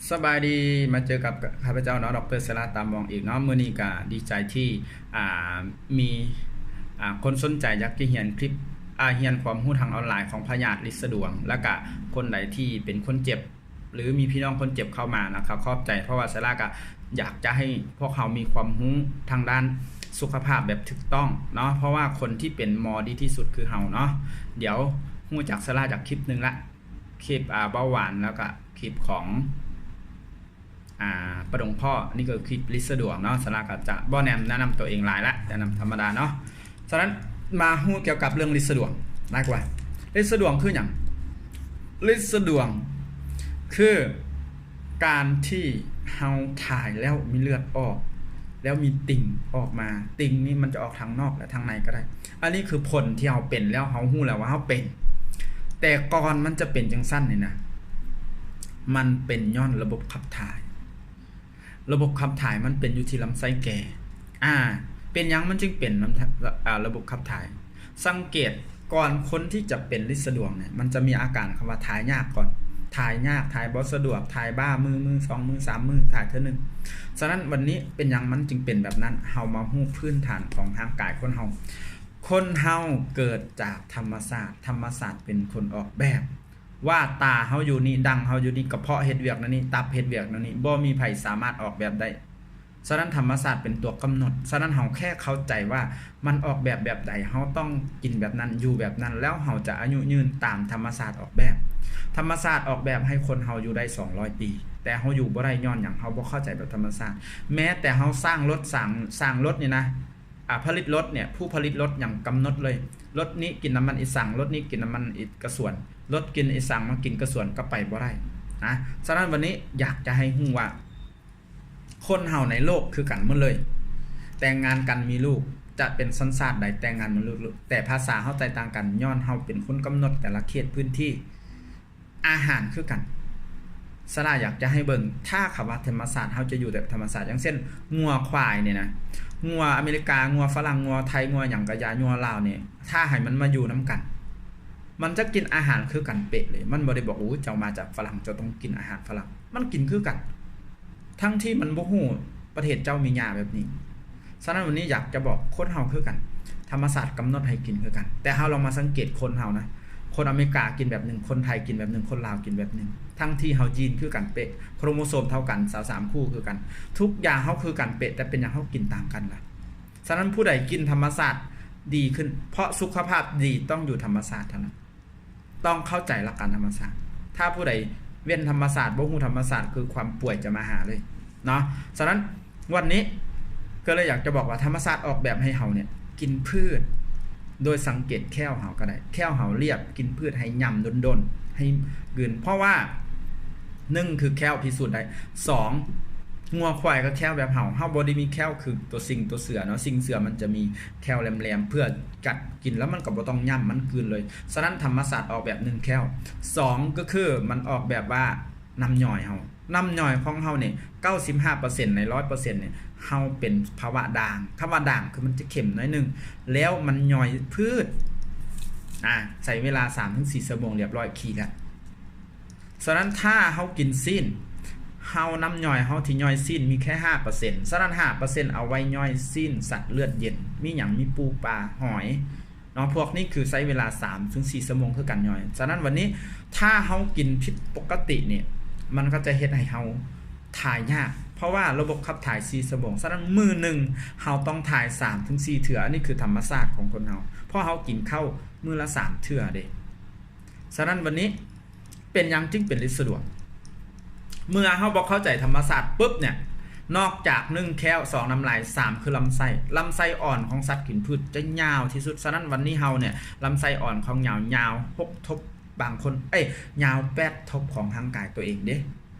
ສະບາຍດີ ມາເຈີກັບຂ້າພະເຈົ້າເນາະ ດຣ ເຊລາ ຕາມມອງອີກເນາະ. ມື້ນີ້ກະດີໃຈທີ່ ອ່າ ມີ ອ່າ ຄົນສົນໃຈຢາກຈະຮຽນຄລິບ ອ່າ ຮຽນຄວາມຮູ້ທາງອອນລາຍຂອງພະຍາດລິດສະດວງ ແລ້ວກະຄົນໃດທີ່ເປັນຄົນເຈັບ ຫຼື ມີພີ່ນ້ອງຄົນເຈັບເຂົ້າມານະ ກໍຂອບໃຈ ເພາະວ່າເຊລາກະຢາກຈະໃຫ້ພວກເຮົາມີຄວາມຮູ້ທາງດ້ານສຸຂະພາບແບບຖືກຕ້ອງເນາະ ເພາະວ່າຄົນທີ່ເປັນໝໍດີທີ່ສຸດຄືເຮົາເນາະ. ດຽວຮູ້ຈັກເຊລາຈາກຄລິບໜຶ່ງລະ ຄລິບ ອ່າ ເບົາຫວານ ແລ້ວກະຄລິບຂອງ ອ່າ ປະດົງພໍ່ ນີ້ກໍຄລິບລິດສະດວງເນາະ. ສະລາກໍຈະບໍ່ແນມ ແນະນຳຕົວເອງຫຼາຍລະ ແນະນຳທຳມະດາເນາະ. ສະນັ້ນ ມາຮູ້ກ່ຽວກັບເລື່ອງລິດສະດວງຫຼາຍກວ່າ. ລິດສະດວງຄືຫຍັງ? ລິດສະດວງຄືການທີ່ເຮົາຖ່າຍແລ້ວມີເລືອດອອກ ແລ້ວມີຕິ່ງອອກມາ. ຕິ່ງນີ້ມັນຈະອອກທາງນອກ ແລະ ທາງໃນກໍໄດ້. ອັນນີ້ຄືຜົນທີ່ເຮົາເປັນແລ້ວ ເຮົາຮູ້ແລ້ວວ່າເຮົາເປັນ. ແຕ່ກ່ອນມັນຈະເປັນຈັ່ງຊັ້ນນີ້ນະ ມັນເປັນຍ້ອນລະບົບຂັບຖ່າຍ. ລະບົບຂັບຖ່າຍມັນເປັນຢູ່ທີ່ລຳໄສ້ແກ່. ອ່າ ເປັນຫຍັງມັນຈຶ່ງເປັນລຳ ອ່າ ລະບົບຂັບຖ່າຍ? ສັງເກດ ກ່ອນຄົນທີ່ຈະເປັນລິດສະດວງເນຍ ມັນຈະມີອາການຄຳວ່າຖ່າຍຍາກກ່ອນ. ຖ່າຍຍາກ, ຖ່າຍບໍ່ສະດວກ, ຖ່າຍບ້າ ມື້ ມື້ສອງ ມື້ສາມ ມື້ ຖ່າຍເທື່ອໜຶ່ງ. ສະນັ້ນ ວັນນີ້ເປັນຫຍັງມັນຈຶ່ງເປັນແບບນັ້ນ? ເຮົາມາຮູ້ພື້ນຖານຂອງຮ່າງກາຍຄົນເຮົາ. ຄົນເຮົາເກີດຈາກທຳມະຊາດ, ທຳມະຊາດເປັນຄົນອອກແບບ ວ່າຕາເຮົາຢູ່ນີ້, ດັງເຮົາຢູ່ນີ້, ກະເພາະເຮັດວຽກແນວນີ້, ຕັບເຮັດວຽກແນວນີ້, ບໍ່ມີໃຜສາມາດອອກແບບໄດ້. ສະນັ້ນ ທຳມະຊາດເປັນຕົວກຳນົດ. ສະນັ້ນ ເຮົາແຄ່ເຂົ້າໃຈວ່າມັນອອກແບບແບບໃດ, ເຮົາຕ້ອງກິນແບບນັ້ນ, ຢູ່ແບບນັ້ນ, ແລ້ວເຮົາຈະອາຍຸຍືນຕາມທຳມະຊາດອອກແບບ. ທຳມະຊາດອອກແບບໃຫ້ຄົນເຮົາຢູ່ໄດ້ສອງຮ້ອຍປີ, ແຕ່ເຮົາຢູ່ບໍ່ໄດ້ຍ້ອນຫຍັງ? ເຮົາບໍ່ເຂົ້າໃຈແບບທຳມະຊາດ. ແມ້ແຕ່ເຮົາສ້າງລົດ, ສ້າງ, ສ້າງລົດນີ້ນະ, ອ່າ ຜະລິດລົດເນຍ, ຜູ້ຜະລິດລົດຍັງກຳນົດເລີຍ, ລົດນີ້ກິນນ້ຳມັນອີສັງ, ລົດນີ້ກິນນ້ຳມັນອີກະສວນ, ລົດກິນອີສັງມາກິນກະສວນກໍໄປບໍ່ໄດ້ນະ. ສະນັ້ນ ວັນນີ້ຢາກຈະໃຫ້ຮູ້ວ່າ ຄົນເຮົາໃນໂລກຄືກັນໝົດເລີຍ, ແຕ່ງງານກັນມີລູກ, ຈະເປັນສັນຊາດໃດແຕ່ງງານມີລູກ, ແຕ່ພາສາເຮົາຈະຕ່າງກັນ ຍ້ອນເຮົາເປັນຄົນກຳນົດແຕ່ລະເຂດພື້ນທີ່. ອາຫານຄືກັນ. ສະລາຢາກຈະໃຫ້ເບິ່ງ, ຖ້າຄຳວ່າທຳມະຊາດ ເຮົາຈະຢູ່ແບບທຳມະຊາດ. ຢ່າງເຊັ່ນ ງົວຄວາຍນີ້ນະ, ງົວອາເມລິກາ, ງົວຝຣັ່ງ, ງົວໄທ, ງົວຫຍັງກະຢ່າ, ງົວລາວນີ້ ຖ້າໃຫ້ມັນມາຢູ່ນຳກັນ ມັນຈະກິນອາຫານຄືກັນເປະເລີຍ. ມັນບໍ່ໄດ້ບອກ, ໂອ້ ເຈົ້າມາຈາກຝຣັ່ງ ເຈົ້າຕ້ອງກິນອາຫານຝຣັ່ງ. ມັນກິນຄືກັນ ທັງທີ່ມັນບໍ່ຮູ້ປະເທດເຈົ້າມີຫຍ້າແບບນີ້. ສະນັ້ນ ວັນນີ້ຢາກຈະບອກ ຄົນເຮົາຄືກັນ, ທຳມະຊາດກຳນົດໃຫ້ກິນຄືກັນ. ແຕ່ເຮົາລອງມາສັງເກດຄົນເຮົານະ, ຄົນອາເມລິກາກິນແບບໜຶ່ງ, ຄົນໄທກິນແບບໜຶ່ງ, ຄົນລາວກິນແບບໜຶ່ງ, ທັງທີ່ເຮົາຢີນຄືກັນເປະ, ໂຄຣໂມໂຊມເທົ່າກັນ ຊາວສາມຄູ່ຄືກັນ, ທຸກຢ່າງເຮົາຄືກັນເປະ, ແຕ່ເປັນຫຍັງເຮົາກິນຕ່າງກັນລະ? ສະນັ້ນ ຜູ້ໃດກິນທຳມະຊາດດີຂຶ້ນ, ເພາະສຸຂະພາບດີຕ້ອງຢູ່ທຳມະຊາດເທົ່ານັ້ນ. ຕ້ອງເຂົ້າໃຈຫຼັກການທຳມະຊາດ. ຖ້າຜູ້ໃດເວັ້ນທຳມະຊາດ, ບໍ່ຮູ້ທຳມະຊາດ, ຄືຄວາມປ່ວຍຈະມາຫາເລີຍເນາະ. ສະນັ້ນ ວັນນີ້ກໍເລີຍຢາກຈະບອກວ່າ ທຳມະຊາດອອກແບບໃຫ້ເຮົາເນຍກິນພືດ, ໂດຍສັງເກດແຂ້ວເຮົາກໍໄດ້. ແຂ້ວເຮົາລຽບ, ກິນພືດໃຫ້ຫຍ້ຳດົນໆ, ໃຫ້ກືນ. ເພາະວ່າ ໜຶ່ງ ຄືແຂ້ວພິສູດໄດ້. ສອງ ງົວຄວາຍກໍແຂ້ວແບບເຮົາ, ເຮົາບໍ່ໄດ້ມີແຂ້ວຄືຕົວສິງຕົວເສືອເນາະ. ສິງເສືອມັນຈະມີແຂ້ວແຫຼມໆ ເພື່ອກັດ ກິນແລ້ວມັນກໍບໍ່ຕ້ອງຫຍ້ຳ, ມັນກືນເລີຍ. ສະນັ້ນ ທຳມະຊາດອອກແບບໜຶ່ງແຂ້ວ. ສອງ ກໍຄືມັນອອກແບບວ່ານ້ຳຍ່ອຍເຮົາ, ນ້ຳຍ່ອຍຂອງເຮົານີ້ ເກົ້າສິບຫ້າເປີເຊັນໃນຮ້ອຍເປີເຊັນນີ້ ເຮົາເປັນພາວະດ່າງ. ຄຳວ່າດ່າງ ຄືມັນຈະເຄັມໜ້ອຍໜຶ່ງ, ແລ້ວມັນຍ່ອຍພືດ ອາ ໃຊ້ເວລາສາມເຖິງສີ່ຊົ່ວໂມງ ລຽບຮ້ອຍ ຂີ້ແລ້ວ. ສະນັ້ນ ຖ້າເຮົາກິນຊີ້ນ, ເຮົາ ນ້ຳຍ່ອຍເຮົາທີ່ຍ່ອຍຊີ້ນມີແຄ່ຫ້າເປີເຊັນ, ສະນັ້ນ ຫ້າເປີເຊັນເອົາໄວ້ຍ່ອຍຊີ້ນສັດເລືອດເຢັນ. ມີຫຍັງ? ມີປູ ປາ ຫອຍເນາະ, ພວກນີ້ຄືໃຊ້ເວລາສາມເຖິງສີ່ຊົ່ວໂມງຄືກັນຍ່ອຍ. ສະນັ້ນ ວັນນີ້ ຖ້າເຮົາກິນຜິດປົກກະຕິນີ້ ມັນກໍຈະເຮັດໃຫ້ເຮົາຖ່າຍຍາກ, ເພາະວ່າລະບົບຂັບຖ່າຍສີ່ຊົ່ວໂມງ. ສະນັ້ນ ມື້ໜຶ່ງເຮົາຕ້ອງຖ່າຍສາມເຖິງສີ່ເທື່ອ. ອັນນີ້ຄືທຳມະຊາດຂອງຄົນເຮົາ, ເພາະເຮົາກິນເຂົ້າມື້ລະສາມເທື່ອເດ້. ສະນັ້ນ ວັນນີ້ ເປັນຫຍັງຈຶ່ງເປັນລິດສະດວງ? ເມື່ອເຮົາບໍ່ເຂົ້າໃຈທຳມະຊາດປຶບເນຍ, ນອກຈາກ ໜຶ່ງ ແຂ້ວ, ສອງ ນ້ຳລາຍ, ສາມ ຄືລຳໄສ້. ລຳໄສ້ອ່ອນຂອງສັດກິນພືດຈະຍາວທີ່ສຸດ. ສະນັ້ນ ວັນນີ້ເຮົາເນຍ ລຳໄສ້ອ່ອນຂອງເຮົາຍາວ ຍາວຫົກທົບບາງຄົນ, ເອີຍ ຍາວແປດທົບຂອງຮ່າງກາຍຕົວເອງເດ້,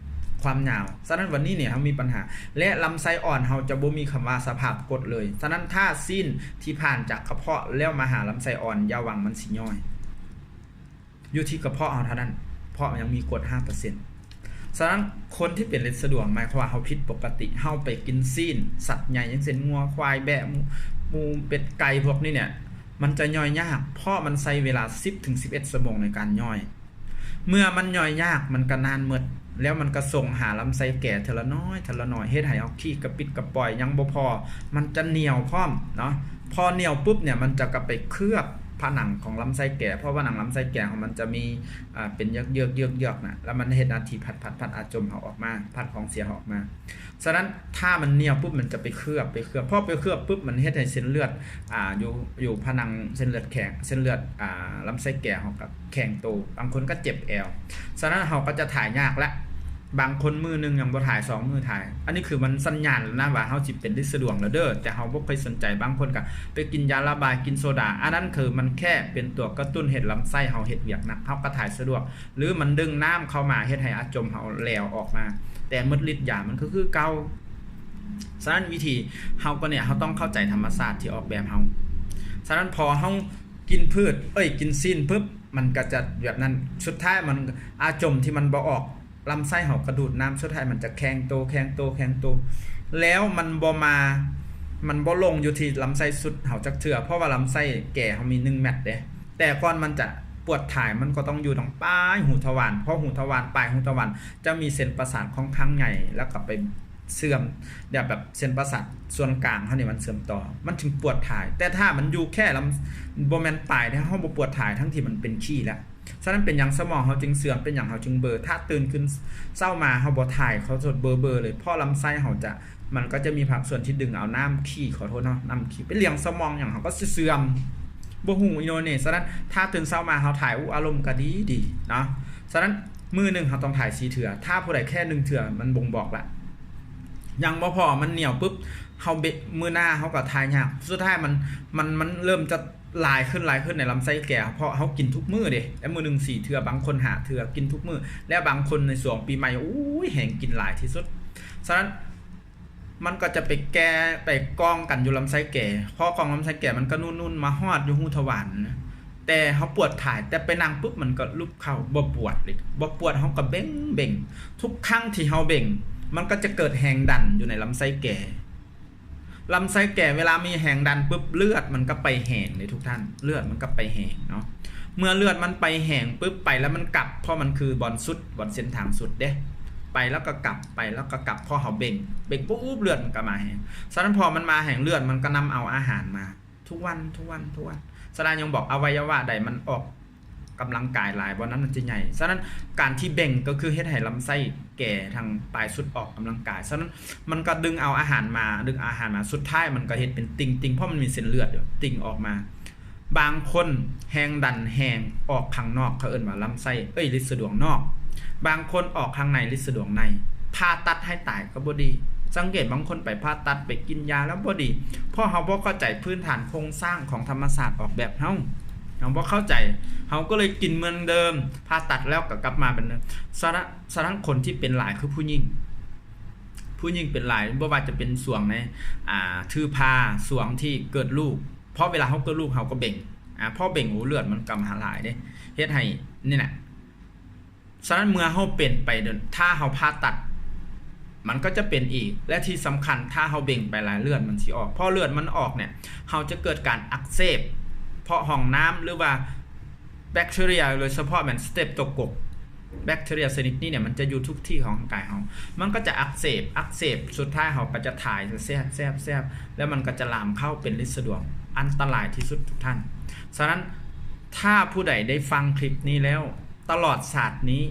ຄວາມຍາວ. ສະນັ້ນ ວັນນີ້ເນຍ ເຮົາມີບັນຫາ ແລະ ລຳໄສ້ອ່ອນເຮົາຈະບໍ່ມີຄຳວ່າສະພາບກົດເລີຍ. ສະນັ້ນ ຖ້າຊີ້ນທີ່ຜ່ານຈາກກະເພາະແລ້ວມາຫາລຳໄສ້ອ່ອນ, ຢ່າຫວັງມັນຊິຍ່ອຍ. ຢູ່ທີ່ກະເພາະເຮົາເທົ່ານັ້ນ, ເພາະມັນຍັງມີກົດຫ້າເປີເຊັນ. ສະນັ້ນ ຄົນທີ່ເປັນລິດສະດວງ ໝາຍຄວາມວ່າເຮົາຜິດປົກກະຕິ, ເຮົາໄປກິນຊີ້ນສັດໃຫຍ່ ຢ່າງເຊັ່ນ ງົວ, ຄວາຍ, ແບ້, ໝູ, ໝູ, ເປັດ, ໄກ່ ພວກນີ້ເນຍ ມັນຈະຍ່ອຍຍາກ, ເພາະມັນໃຊ້ເວລາສິບເຖິງສິບເອັດຊົ່ວໂມງໃນການຍ່ອຍ. ເມື່ອມັນຍ່ອຍຍາກ ມັນກໍນານໝົດ, ແລ້ວມັນກໍສົ່ງຫາລຳໄສ້ແກ່ເທື່ອລະໜ້ອຍເທື່ອລະໜ້ອຍ ເຮັດໃຫ້ເຮົາຂີ້ກະປິດກະປອຍ ຍັງບໍ່ພໍ ມັນຈະໜຽວພ້ອມເນາະ. ພໍໜຽວປຶບເນຍ ມັນຈະກໍໄປເຄືອບຜະໜັງຂອງລຳໄສ້ແກ່ ເພາະວ່າໜັງລຳໄສ້ແກ່ຂອງມັນຈະມີ ອ່າ ເປັນເຍືອກໆໆໆນະ ແລ້ວມັນເຮັດໜ້າທີ່ພັດໆໆອາຈົມເຮົາອອກມາ ພັດຂອງເສຍເຮົາອອກມາ. ສະນັ້ນ ຖ້າມັນໜຽວປຶບ ມັນຈະໄປເຄືອບ ໄປເຄືອບ ພໍໄປເຄືອບປຶບ ມັນເຮັດໃຫ້ເສັ້ນເລືອດ ອ່າ ຢູ່ ຢູ່ຜະໜັງເສັ້ນເລືອດແຂງ ເສັ້ນເລືອດ ອ່າ ລຳໄສ້ແກ່ເຮົາກໍແຂງໂຕ ບາງຄົນກໍເຈັບແອວ. ສະນັ້ນ ເຮົາກໍຈະຖ່າຍຍາກແລ້ວ ບາງຄົນມື້ໜຶ່ງຍັງບໍ່ຖ່າຍ ສອງມື້ຖ່າຍ ອັນນີ້ຄືມັນສັນຍານແລ້ວນະວ່າເຮົາຊິເປັນລິດສະດວງແລ້ວເດີ້ ແຕ່ເຮົາບໍ່ຄ່ອຍສົນໃຈ. ບາງຄົນກໍໄປກິນຢາລະບາຍ ກິນໂຊດາ ອັນນັ້ນຄືມັນແຄ່ເປັນຕົວກະຕຸ້ນເຮັດລຳໄສ້ເຮົາເຮັດວຽກໜັກ ເຮົາກໍຖ່າຍສະດວກ ຫຼືມັນດຶງນ້ຳເຂົ້າມາເຮັດໃຫ້ອາຈົມເຮົາແຫຼວອອກມາ ແຕ່ໝົດລິດຢາມັນກໍຄືເກົ່າ. ສະນັ້ນ ວິທີເຮົາກໍເນຍ ເຮົາຕ້ອງເຂົ້າໃຈທຳມະຊາດທີ່ອອກແບບເຮົາ. ສະນັ້ນ ພໍເຮົາກິນພືດ ເອີຍ ກິນຊີ້ນປຶບ ມັນກໍຈະແບບນັ້ນ ສຸດທ້າຍມັນ ອາຈົມທີ່ມັນບໍ່ອອກ ລຳໄສ້ເຮົາກໍດູດນ້ຳ ສຸດທ້າຍມັນຈະແຂງໂຕ ແຂງໂຕ ແຂງໂຕ ແລ້ວມັນບໍ່ມາ ມັນບໍ່ລົງຢູ່ທີ່ລຳໄສ້ສຸດເຮົາຈັກເທື່ອ ເພາະວ່າລຳໄສ້ແກ່ເຮົາມີໜຶ່ງແມັດເດ້. ແຕ່ກ່ອນມັນຈະປວດຖ່າຍ ມັນກໍຕ້ອງຢູ່ທາງປາຍຮູທະວານ ເພາະຮູທະວານ ປາຍຮູທະວານຈະມີເສັ້ນປະສາດຂ້ອນຂ້າງໃຫຍ່ ແລ້ວກໍໄປເຊື່ອມ ແບບ ແບບເສັ້ນປະສາດສ່ວນກາງເຮົານີ້ມັນເຊື່ອມຕໍ່ ມັນຈຶ່ງປວດຖ່າຍ. ແຕ່ຖ້າມັນຢູ່ແຄ່ລຳ ບໍ່ແມ່ນປາຍເດ້ ເຮົາບໍ່ປວດຖ່າຍ ທັງທີ່ມັນເປັນຂີ້ແລ້ວ. ສະນັ້ນ ເປັນຫຍັງສະໝອງເຮົາຈຶ່ງເສື່ອມ ເປັນຫຍັງເຮົາຈຶ່ງເບີ ຖ້າຕື່ນຂຶ້ນເຊົ້າມາເຮົາບໍ່ຖ່າຍ ຂໍໂທດ ເບີໆເລີຍ ເພາະລຳໄສ້ເຮົາຈະ ມັນກໍຈະມີພາກສ່ວນທີ່ດຶງເອົານ້ຳຂີ້ ຂໍໂທດເນາະ ນ້ຳຂີ້ໄປລ້ຽງສະໝອງຫຍັງ ເຮົາກໍຊິເສື່ອມ ບໍ່ຮູ້ອີໂນເນ. ສະນັ້ນ ຖ້າຕື່ນເຊົ້າມາເຮົາຖ່າຍ ອຸ ອາລົມກໍດີໆເນາະ. ສະນັ້ນ ມື້ໜຶ່ງເຮົາຕ້ອງຖ່າຍສີ່ເທື່ອ ຖ້າຜູ້ໃດແຄ່ໜຶ່ງເທື່ອ ມັນບົ່ງບອກລະ ຍັງບໍ່ພໍ ມັນໜຽວປຶບ ເຮົາເບະ ມື້ໜ້າເຮົາກໍຖ່າຍຍາກ ສຸດທ້າຍມັນ ມັນ ມັນເລີ່ມຈະ ຫຼາຍຂຶ້ນ ຫຼາຍຂຶ້ນໃນລຳໄສ້ແກ່ ເພາະເຮົາກິນທຸກມື້ເດ້ ແຕ່ມື້ໜຶ່ງສີ່ເທື່ອ ບາງຄົນຫ້າເທື່ອ ກິນທຸກມື້ ແລະ ບາງຄົນໃນຊ່ວງປີໃໝ່ ໂອ້ຍ ແຮ່ງກິນຫຼາຍທີ່ສຸດ. ສະນັ້ນ ມັນກໍຈະໄປແກ່ ໄປກອງກັນຢູ່ລຳໄສ້ແກ່ ພໍກອງລຳໄສ້ແກ່ ມັນກໍນຸ່ນໆ ມາຮອດຢູ່ຮູທະວານ ແຕ່ເຮົາປວດຖ່າຍ ແຕ່ໄປນັ່ງປຶບ ມັນກໍຫຼຸບເຂົ້າ ບໍ່ປວດເລີຍ ບໍ່ປວດ ເຮົາກໍເບັງ ເບັງ ທຸກຄັ້ງທີ່ເຮົາເບັງ ມັນກໍຈະເກີດແຮງດັນຢູ່ໃນລຳໄສ້ແກ່. ລຳໄສ້ແກ່ເວລາມີແຮງດັນປຶບ ເລືອດມັນກໍໄປແຮງເດ້ທຸກທ່ານ ເລືອດມັນກໍໄປແຮງເນາະ. ເມື່ອເລືອດມັນໄປແຮງປຶບ ໄປແລ້ວມັນກັບ ເພາະມັນຄືບ່ອນສຸດ ບ່ອນເສັ້ນທາງສຸດເດ້ ໄປແລ້ວກໍກັບ ໄປແລ້ວກໍກັບ ເພາະເຮົາເບັງ ເບັງປຸບ ເລືອດມັນກໍມາແຮງ. ສະນັ້ນ ພໍມັນມາແຮງ ເລືອດມັນກໍນຳເອົາອາຫານມາທຸກວັນ ທຸກວັນ ທຸກວັນ. ສະນັ້ນ ຍັງບອກ ອະໄວຍະວະໃດມັນອອກ ກຳລັງກາຍຫຼາຍ ບ່ອນນັ້ນມັນຈະໃຫຍ່. ສະນັ້ນ ການທີ່ເບັງກໍຄືເຮັດໃຫ້ລຳໄສ້ແກ່ທາງປາຍສຸດອອກກຳລັງກາຍ ສະນັ້ນ ມັນກໍດຶງເອົາອາຫານມາ ດຶງເອົາອາຫານມາ ສຸດທ້າຍມັນກໍເຮັດເປັນຕິ່ງໆ ເພາະມັນມີເສັ້ນເລືອດຢູ່ ຕິ່ງອອກມາ. ບາງຄົນແຮງດັນແຮງອອກຂ້າງນອກ ເຂົາເອີ້ນວ່າລຳໄສ້ ເອີຍ ລິດສະດວງນອກ ບາງຄົນອອກຂ້າງໃນ ລິດສະດວງໃນ ຜ່າຕັດໃຫ້ຕາຍກໍບໍ່ດີ. ສັງເກດ ບາງຄົນໄປຜ່າຕັດ ໄປກິນຢາແລ້ວບໍ່ດີ ເພາະເຮົາບໍ່ເຂົ້າໃຈພື້ນຖານໂຄງສ້າງຂອງທຳມະຊາດອອກແບບເຮົາ ເຮົາບໍ່ເຂົ້າໃຈ ເຮົາກໍເລີຍກິນເໝືອນເດີມ ຜ່າຕັດແລ້ວກໍກັບມາເປັນເດີມ. ສະນັ້ນ ສະນັ້ນ ຄົນທີ່ເປັນຫຼາຍຄືຜູ້ຍິງ ຜູ້ຍິງເປັນຫຼາຍ ບໍ່ວ່າຈະເປັນຊ່ວງໃນ ອ່າ ຖືພາ ຊ່ວງທີ່ເກີດລູກ ເພາະເວລາເຮົາເກີດລູກເຮົາກໍເບັງ ອ່າ ພໍເບັງ ໂອ້ ເລືອດມັນກໍມາຫຼາຍເດ້ ເຮັດໃຫ້ ນີ້ແຫຼະ. ສະນັ້ນ ເມື່ອເຮົາເປັນໄປ ຖ້າເຮົາຜ່າຕັດ ມັນກໍຈະເປັນອີກ ແລະ ທີ່ສຳຄັນ ຖ້າເຮົາເບັງໄປຫຼາຍ ເລືອດມັນຊິອອກ ພໍເລືອດມັນອອກເນຍ ເຮົາຈະເກີດການອັກເສບ ເພາະຮ່ອງນ້ຳ ຫຼືວ່າແບັກທີເຣັຍ ໂດຍສະເພາະແມ່ນສະເຕັບໂຕໂກກ ແບັກທີເຣັຍຊະນິດນີ້ເນຍ ມັນຈະຢູ່ທຸກທີ່ຂອງຮ່າງກາຍເຮົາ ມັນກໍຈະອັກເສບ ອັກເສບ ສຸດທ້າຍເຮົາກໍຈະຖ່າຍແຊບໆໆ ແລ້ວມັນກໍຈະລາມເຂົ້າເປັນລິດສະດວງ ອັນຕະລາຍທີ່ສຸດທຸກທ່ານ. ສະນັ້ນ ຖ້າຜູ້ໃດໄດ້ຟັງຄລິບນີ້ແລ້ວ ຕະຫຼອດຊາດນີ້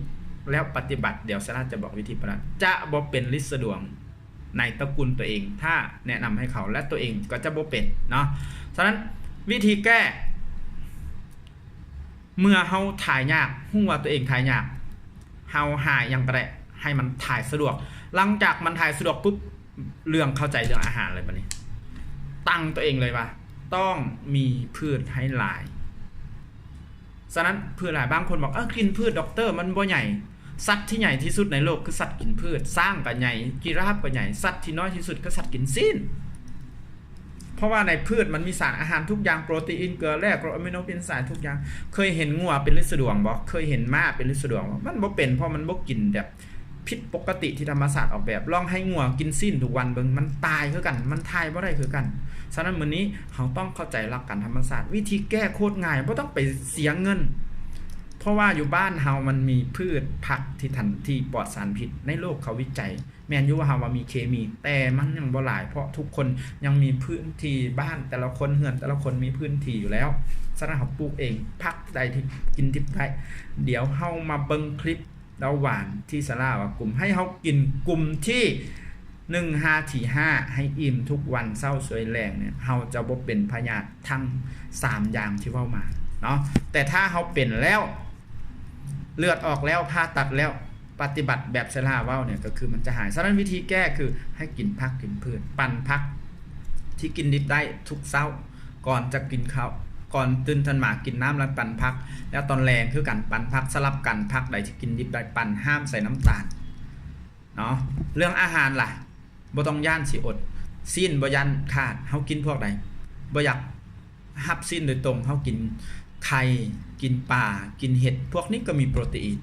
ແລ້ວປະຕິບັດ ດຽວສາລາຈະບອກວິທີປະຕິບັດ ຈະບໍ່ເປັນລິດສະດວງໃນຕະກຸນຕົວເອງ ຖ້າແນະນຳໃຫ້ເຂົາ ແລະ ຕົວເອງກໍຈະບໍ່ເປັນເນາະ. ສະນັ້ນ ວິທີແກ້ ເມື່ອເຮົາຖ່າຍຍາກ ຮູ້ວ່າຕົວເອງຖ່າຍຍາກ ເຮົາຫາຫຍັງກໍໄດ້ ໃຫ້ມັນຖ່າຍສະດວກ. ຫຼັງຈາກມັນຖ່າຍສະດວກປຸບ ເລື່ອງເຂົ້າໃຈເລື່ອງອາຫານເລີຍບັດນີ້ ຕັ້ງຕົວເອງເລີຍວ່າ ຕ້ອງມີພືດໃຫ້ຫຼາຍ. ສະນັ້ນ ພືດຫຼາຍ ບາງຄົນບອກ ເອີ ກິນພືດ ດັອກເຕີ ມັນບໍ່ໃຫຍ່. ສັດທີ່ໃຫຍ່ທີ່ສຸດໃນໂລກຄືສັດກິນພືດ ຊ້າງກໍໃຫຍ່ ຈີຣາຟກໍໃຫຍ່ ສັດທີ່ນ້ອຍທີ່ສຸດຄືສັດກິນຊີ້ນ. ເພາະວ່າໃນພືດມັນມີສານອາຫານທຸກຢ່າງ ໂປຣຕີນ ເກືອແຮ່ ອາມິໂນ ເອນໄຊ ທຸກຢ່າງ. ເຄີຍເຫັນງົວເປັນລິດສະດວງບໍ່? ເຄີຍເຫັນມ້າເປັນລິດສະດວງບໍ່? ມັນບໍ່ເປັນ ເພາະມັນບໍ່ກິນແບບຜິດປົກກະຕິທີ່ທຳມະຊາດອອກແບບ. ລອງໃຫ້ງົວກິນຊີ້ນທຸກວັນເບິ່ງ ມັນຕາຍຄືກັນ ມັນຖ່າຍບໍ່ໄດ້ຄືກັນ. ສະນັ້ນ ມື້ນີ້ເຮົາຕ້ອງເຂົ້າໃຈຫຼັກການທຳມະຊາດ ວິທີແກ້ໂຄດງ່າຍ ບໍ່ຕ້ອງໄປເສຍເງິນ. ເພາະວ່າຢູ່ບ້ານເຮົາມັນມີພືດຜັກທີ່ທັນ ທີ່ປອດສານພິດ ໃນໂລກເຂົາວິໄຈ. ແມ່ນຢູ່ວ່າເຮົາວ່າມີເຄມີ ແຕ່ມັນຍັງບໍ່ຫຼາຍ ເພາະທຸກຄົນຍັງມີພື້ນທີ່ບ້ານ ແຕ່ລະຄົນ ເຮືອນແຕ່ລະຄົນມີພື້ນທີ່ຢູ່ແລ້ວ. ສະນັ້ນເຮົາປູກເອງ ຜັກໃດທີ່ກິນດິບໄດ້. ດຽວເຮົາມາເບິ່ງຄລິບເຕົ້າຫວານທີ່ສາລາວ່າກຸ່ມ ໃຫ້ເຮົາກິນກຸ່ມທີໜຶ່ງຫາທີຫ້າ ໃຫ້ອີ່ມທຸກວັນເຊົ້າສວຍແລງເນຍ ເຮົາຈະບໍ່ເປັນພະຍາດທັງສາມຢ່າງທີ່ເວົ້າມາເນາະ. ແຕ່ຖ້າເຮົາເປັນແລ້ວ ເລືອດອອກແລ້ວ ຜ່າຕັດແລ້ວ ປະຕິບັດແບບສາລາເວົ້າເນຍ ກໍຄືມັນຈະຫາຍ. ສະນັ້ນວິທີແກ້ຄືໃຫ້ກິນຜັກກິນພືດ ປັນຜັກທີ່ກິນດິບໄດ້ທຸກເຊົ້າ ກ່ອນຈະກິນເຂົ້າ ກ່ອນຕື່ນທັນມາກິນນ້ຳ ແລ້ວປັນຜັກ ແລ້ວຕອນແລງຄືກັນ ປັນຜັກ ສະຫຼັບກັນ ຜັກໃດທີ່ກິນດິບໄດ້ ປັນ ຫ້າມໃສ່ນ້ຳຕານເນາະ. ເລື່ອງອາຫານລະ ບໍ່ຕ້ອງຢ້ານຊິອົດ ຊີ້ນບໍ່ຢ້ານຂາດ. ເຮົາກິນພວກໃດ? ບໍ່ຢາກຮັບຊີ້ນໂດຍຕົງ ເຮົາກິນໄຂ່ ກິນປາ ກິນເຫັດ ພວກນີ້ກໍມີໂປຣຕີອິນ.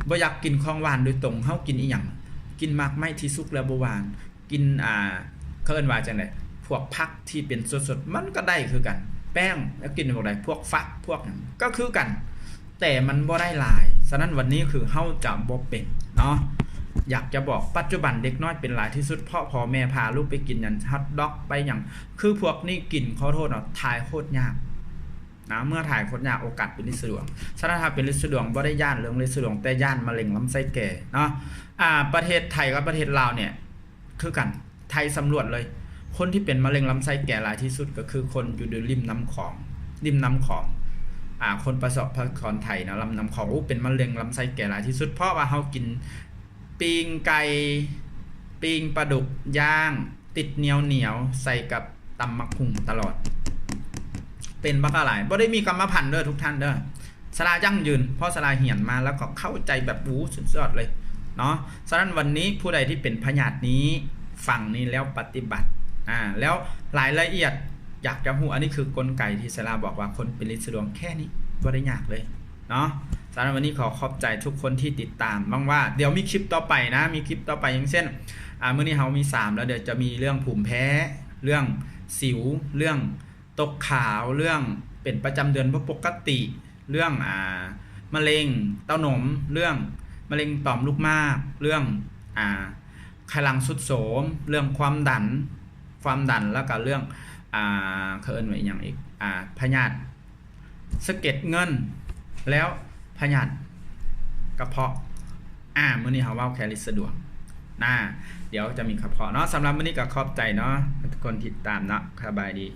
ບໍ່ຢາກກິນຂອງຫວານໂດຍຕົງ ເຮົາກິນອີ່ຫຍັງ? ກິນໝາກໄມ້ທີ່ສຸກແລ້ວບໍ່ຫວານ ກິນ ອ່າ ເຂົາເອີ້ນວ່າຈັ່ງໃດ ພວກຜັກທີ່ເປັນສົດໆ ມັນກໍໄດ້ຄືກັນ. ແປ້ງ ແລ້ວກິນພວກໃດ? ພວກຝັກ ພວກຫຍັງ ກໍຄືກັນ ແຕ່ມັນບໍ່ໄດ້ຫຼາຍ. ສະນັ້ນວັນນີ້ຄືເຮົາຈະບໍ່ເປັນເນາະ. ຢາກຈະບອກ ປັດຈຸບັນເດັກນ້ອຍເປັນຫຼາຍທີ່ສຸດ ເພາະພໍ່ແມ່ພາລູກໄປກິນຫຍັງ ຮອດດັອກ ໄປຫຍັງ ຄືພວກນີ້ກິນ ຂໍໂທດເນາະ ຖ່າຍໂຄດຍາກນະ. ເມື່ອຖ່າຍໂຄດຍາກ ໂອກາດເປັນລິດສະດວງ. ສະນັ້ນຖ້າເປັນລິດສະດວງ ບໍ່ໄດ້ຢ້ານເລື່ອງລິດສະດວງ ແຕ່ຢ້ານມະເລັງລຳໄສ້ແກ່ເນາະ. ອ່າ ປະເທດໄທກັບປະເທດລາວເນຍ ຄືກັນ ໄທສຳຫຼວດເລີຍ ຄົນທີ່ເປັນມະເລັງລຳໄສ້ແກ່ຫຼາຍທີ່ສຸດ ກໍຄືຄົນຢູ່ລິມນ້ຳຂອງ ລິມນ້ຳຂອງ ອ່າ ຄົນປະຊາກອນໄທເນາະ ລຳນ້ຳຂອງ ໂອ້ ເປັນມະເລັງລຳໄສ້ແກ່ຫຼາຍທີ່ສຸດ ເພາະວ່າເຮົາກິນປີ້ງໄກ່ ປີ້ງປາດຸກ ຍ່າງ ຕິດໜຽວໆ ໃສ່ກັບຕຳໝາກຫຸ່ງຕະຫຼອດ ເປັນບັກຫຼາຍ. ບໍ່ໄດ້ມີກຳມະພັນເດີທຸກທ່ານເດີ ສາລາຢັ້ງຢືນ ເພາະສາລາຮຽນມາແລ້ວກໍເຂົ້າໃຈແບບ ໂອ້ ສຸດຍອດເລີຍເນາະ. ສະນັ້ນວັນນີ້ຜູ້ໃດທີ່ເປັນພະຍາດນີ້ ຟັງນີ້ແລ້ວປະຕິບັດ ອາ ແລ້ວລາຍລະອຽດຢາກຈະຮູ້ ອັນນີ້ຄືກົນໄກທີ່ສາລາບອກວ່າຄົນເປັນລິດສະດວງແຄ່ນີ້ ບໍ່ໄດ້ຍາກເລີຍເນາະ. ສະນັ້ນວັນນີ້ຂໍຂອບໃຈທຸກຄົນທີ່ຕິດຕາມ ຫວັງວ່າດຽວມີຄລິບຕໍ່ໄປນະ ມີຄລິບຕໍ່ໄປ ຢ່າງເຊັ່ນ ອາ ມື້ນີ້ເຮົາມີສາມແລ້ວ ດຽວຈະມີເລື່ອງພູມແພ້ ເລື່ອງສິວ ເລື່ອງ ຕົກຂາວ ເລື່ອງເປັນປະຈຳເດືອນບໍ່ປົກກະຕິ ເລື່ອງ ອ່າ ມະເລັງເຕົ້ານົມ ເລື່ອງມະເລັງຕ່ອມລູກໝາກ ເລື່ອງ ອ່າ ໄຂ່ຫຼັງຊຸດໂຊມ ເລື່ອງຄວາມດັນ ຄວາມດັນ ແລ້ວກະເລື່ອງ ອ່າ ເຂົາເອີ້ນວ່າອີ່ຫຍັງອີກ ອ່າ ພະຍາດສະເກັດເງິນ ແລ້ວພະຍາດກະເພາະ. ອາ ມື້ນີ້ເຮົາເວົ້າແຄ່ລິດສະດວງນະ ດຽວຈະມີກະເພາະເນາະ. ສຳລັບມື້ນີ້ກໍຂອບໃຈເນາະ ໃຫ້ທຸກຄົນຕິດຕາມເນາະ. ສະບາຍດີ.